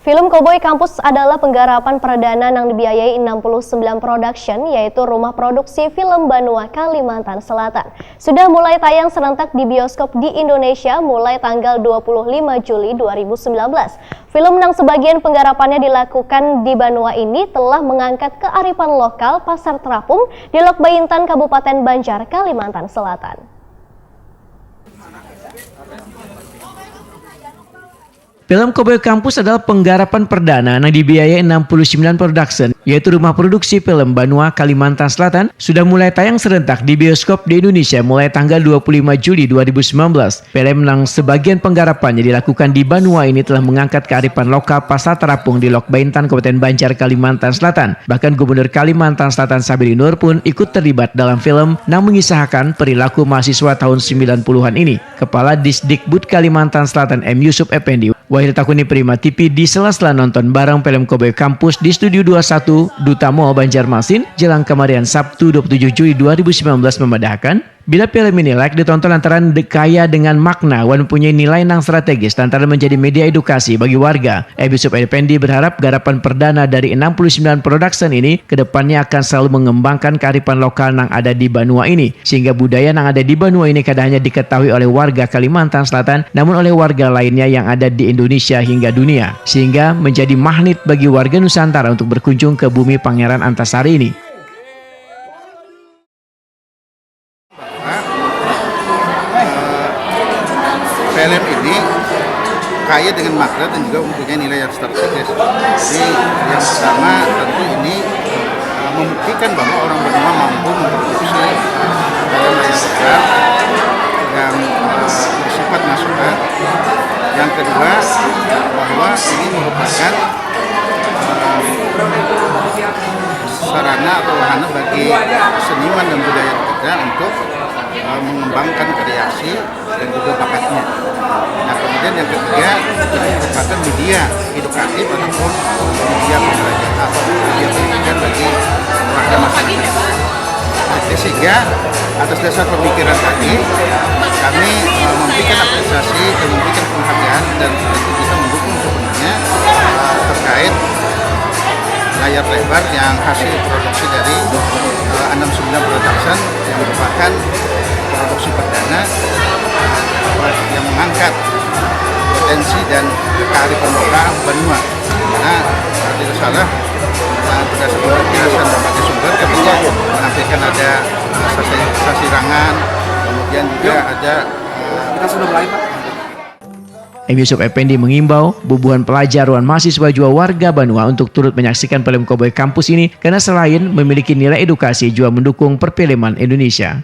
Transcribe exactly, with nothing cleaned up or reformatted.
Film Cowboy Kampus adalah penggarapan perdana nang dibiayai enam puluh sembilan Production, yaitu rumah produksi film Banua Kalimantan Selatan. Sudah mulai tayang serentak di bioskop di Indonesia mulai tanggal dua puluh lima Juli dua ribu sembilan belas. Film nang sebagian penggarapannya dilakukan di Banua ini telah mengangkat kearifan lokal Pasar Terapung di Lok Baintan, Kabupaten Banjar, Kalimantan Selatan. Film Cowboy Kampus adalah penggarapan perdana nang dibiayai enam puluh sembilan Production, yaitu rumah produksi film Banua Kalimantan Selatan, sudah mulai tayang serentak di bioskop di Indonesia mulai tanggal dua puluh lima Juli dua ribu sembilan belas. Film nang sebagian penggarapannya dilakukan di Banua ini telah mengangkat kearifan lokal Pasar Terapung di Lok Baintan, Kabupaten Banjar, Kalimantan Selatan. Bahkan Gubernur Kalimantan Selatan Sabili Nur pun ikut terlibat dalam film nang mengisahkan perilaku mahasiswa tahun sembilan puluhan ini. Kepala Disdikbud Kalimantan Selatan M Yusuf Effendi wahyu ditakuni Prima T V di sela-sela nonton bareng film Cowboy Kampus di Studio dua satu Duta Mall Banjarmasin, jelang kamarian Sabtu dua puluh tujuh Juli dua ribu sembilan belas memadahakan, bila film ini layak ditonton lantaran de-, kaya dengan makna wan mempunyai nilai nang strategis lantaran menjadi media edukasi bagi warga. M Yusuf Effendi berharap garapan perdana dari enam puluh sembilan Production ini kedepannya akan selalu mengembangkan kearifan lokal nang ada di Banua ini, sehingga budaya nang ada di Banua ini kada hanya diketahui oleh warga Kalimantan Selatan, namun oleh warga lainnya yang ada di Indonesia hingga dunia, sehingga menjadi magnet bagi warga Nusantara untuk berkunjung ke bumi Pangeran Antasari ini. Bahwa, eh, film ini kaya dengan makna dan juga mempunyai nilai yang strategis. Jadi, yang pertama, tentu ini, eh, membuktikan bahwa orang Banua mampu memproduksi, eh, film yang besar, yang, eh, bersifat nasional. Yang kedua, bahwa ini merupakan, eh, sarana atau wahana bagi seniman dan budaya kita untuk, eh, mengembangkan kreasi dan juga bakatnya. Nah, kemudian yang ketiga, ini merupakan media edukatif ataupun media pembelajaran atau media pendidikan bagi warga masyarakat. Sehingga atas dasar pemikiran tadi, kami, eh, memberikan apresiasi dan memberikan penghargaan dan tentu kita mendukung sepenuhnya, eh, terkait layar lebar yang hasil produksi dari, eh, enam sembilan Production yang merupakan produksi perdana, eh, yang mengangkat potensi dan kearifan lokal Banua. Karena, eh, tidak salah, eh, berdasarkan penjelasan berbagai sumber, katanya menampilkan ada, eh, sasi-, sasirangan, kemudian juga ada, eh, M Yusuf Effendi mengimbau bubuhan pelajar wan mahasiswa jua warga Banua untuk turut menyaksikan film Cowboy Kampus ini karena selain memiliki nilai edukasi jua mendukung perfilman Indonesia.